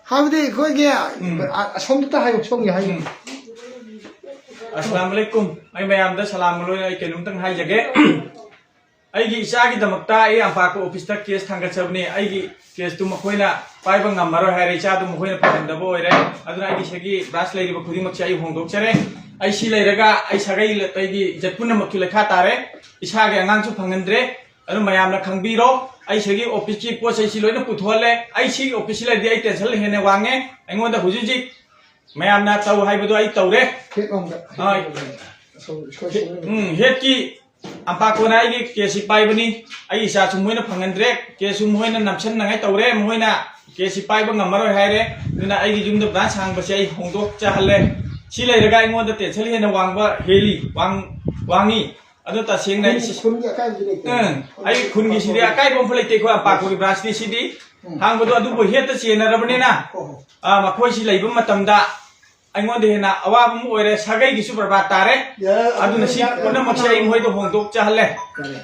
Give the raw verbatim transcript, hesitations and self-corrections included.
ꯍꯥꯏꯕꯗꯤ ꯑꯩꯈꯣꯏꯒꯤ, ꯎꯝ꯫ ꯑ-, ꯑꯁꯣꯝꯗꯇ ꯍꯥꯏꯌꯨ, ꯁꯣꯝꯒꯤ ꯍꯥꯏꯌꯨ꯫ ꯎꯝ꯫ ꯑꯁꯂꯥꯝ ꯑꯂꯩꯀꯨꯝ꯫ ꯑꯩ ꯃꯌꯥꯝꯗ ꯁꯂꯥꯝ ꯂꯣꯏꯅ ꯑꯩ ꯀꯩꯅꯣꯝꯇꯪ ꯍꯥꯏꯖꯒꯦ꯫ ꯑꯩꯒꯤ ꯏꯆꯥꯒꯤꯗꯃꯛꯇ ꯑꯩ ꯑꯝꯄꯥꯛꯄ ꯑꯣꯐꯤꯁꯇ ꯀꯦꯁ ꯊꯥꯡꯒꯠꯆꯕꯅꯤ꯫ ꯑꯩꯒꯤ ꯀꯦꯁꯇꯨ ꯃꯈꯣꯏꯅ ꯄꯥꯏꯕ ꯉꯝꯃꯔꯣꯏ ꯍꯥꯏꯔꯦ, ꯏꯆꯥꯗꯨ ꯃꯈꯣꯏꯅ ꯐꯪꯍꯟꯗꯕ ꯑꯣꯏꯔꯦ꯫ ꯑꯗꯨꯅ ꯑꯩꯒꯤ ꯁꯤꯒꯤ ꯕ꯭ꯔꯥꯟꯁ ꯂꯩꯔꯤꯕ ꯈꯨꯗꯤꯡꯃꯛꯁꯦ ꯑꯩ ꯍꯣꯡꯗꯣꯛꯆꯔꯦ꯫ ꯑꯩ ꯁꯤ ꯂꯩꯔꯒ ꯑꯩ ꯁꯥꯒꯩ, ꯑꯩꯒꯤ ꯏꯖꯠ ꯄꯨꯝꯅꯃꯛꯁꯨ ꯂꯩꯈꯥ ꯇꯥꯔꯦ꯫ ꯏꯁꯥꯒꯤ ꯑꯉꯥꯡꯁꯨ ꯐꯪꯍꯟꯗ꯭ꯔꯦ꯫ ꯑꯗꯨ ꯃꯌꯥꯝꯅ ꯈꯪꯕꯤꯔꯣ, ꯑꯩ ꯁꯤꯒꯤ ꯑꯣꯐꯤꯁꯀꯤ ꯄꯣꯠ ꯆꯩꯁꯤ ꯂꯣꯏꯅ ꯄꯨꯊꯣꯛꯍꯜꯂꯦ꯫ ꯑꯩ ꯁꯤꯒꯤ ꯑꯣꯐꯤꯁꯁꯤ ꯂꯩꯔꯗꯤ ꯑꯩ ꯇꯦꯟꯁꯟ ꯍꯦꯟꯅ ꯋꯥꯡꯉꯦ꯫ ꯑꯩꯉꯣꯟꯗ ꯍꯧꯖꯤꯛ ꯍꯧꯖꯤꯛ ꯃꯌꯥꯝꯅ ꯇꯧ ꯍꯥꯏꯕꯗꯣ ꯑꯩ ꯇꯧꯔꯦ꯫ ꯍꯦꯠꯂꯣꯝꯗ꯫ ꯑꯥ꯫ ꯑꯁꯣꯝ ꯁꯣꯏ ꯁꯣꯏ꯫ ꯎꯝ, ꯍꯦꯠꯀꯤ ꯑꯝꯄꯥꯀꯣꯅ ꯑꯩꯒꯤ ꯀꯦꯁꯁꯤ ꯄꯥꯏꯕꯅꯤ꯫ ꯑꯩ ꯏꯆꯥꯁꯨ ꯃꯣꯏꯅ ꯐꯪꯍꯟꯗ꯭ꯔꯦ, ꯀꯦꯁꯁꯨ ꯃꯣꯏꯅ ꯅꯝꯁꯟꯅꯉꯥꯏ ꯇꯧꯔꯦ꯫ ꯃꯣꯏꯅ ꯀꯦꯁꯁꯤ ꯄꯥꯏꯕ ꯉꯝꯃꯔꯣꯏ ꯍꯥꯏꯔꯦ꯫ ꯑꯗꯨꯅ ꯑꯩꯒꯤ ꯌꯨꯝꯗ ꯕ꯭ꯔꯥꯟꯁ ꯍꯥꯡꯕꯁꯦ ꯑꯩ ꯍꯣꯡꯗꯣꯛꯆꯍꯜꯂꯦ꯫ ꯁꯤ ꯂꯩꯔꯒ ꯑꯩꯉꯣꯟꯗ ꯇꯦꯟꯁꯟ ꯍꯦꯟꯅ ꯋꯥꯡꯕ ꯍꯦꯜꯂꯤ, ꯋꯥꯡ-, ꯋꯥꯡꯉꯤ꯫ ꯑꯗꯨ ꯇꯁꯦꯡꯅ ꯑꯩ ꯈꯨꯟ-, ꯁꯤ-, ꯈꯨꯟꯒꯤ ꯑꯀꯥꯏꯕꯗꯤ ꯂꯩꯇꯦ꯫ ꯎꯝ, ꯑꯩ ꯈꯨꯟꯒꯤꯁꯤꯗꯤ ꯑꯀꯥꯏꯕ ꯑꯃꯐꯥꯎ ꯂꯩꯇꯦ꯫ ꯑꯩꯈꯣꯏ ꯑꯝꯄꯥꯀꯣꯒꯤ ꯕ꯭ꯔꯥꯟꯁꯇꯤ ꯁꯤꯗꯤ ꯎꯝ꯫ ꯍꯥꯡꯕꯗꯣ ꯑꯗꯨꯕꯨ ꯍꯦꯠꯇ ꯆꯦꯟꯅꯔꯕꯅꯤꯅ, ꯍꯣꯏ, ꯍꯣꯏ꯫ ꯑꯥ, ꯃꯈꯣꯏꯁꯤ ꯂꯩꯕ ꯃꯇꯝꯗ ꯑꯩꯉꯣꯟꯗ ꯍꯦꯟꯅ ꯑꯋꯥꯕ ꯑꯃ ꯑꯣꯏꯔꯦ, ꯁꯥꯒꯩꯒꯤꯁꯨ ꯕꯔꯕꯥꯔ ꯇꯥꯔꯦ꯫ ꯌꯥꯔꯦ, ꯑꯗꯨꯅ ꯑꯗꯨ ꯁꯤ ꯌꯥꯔꯦ, ꯄꯨꯝꯅꯃꯛꯁꯦ ꯑꯩ ꯃꯣꯏꯗ ꯍꯣꯡꯗꯣꯛꯆꯍꯜꯂꯦ꯫ ꯌꯥꯔꯦ꯫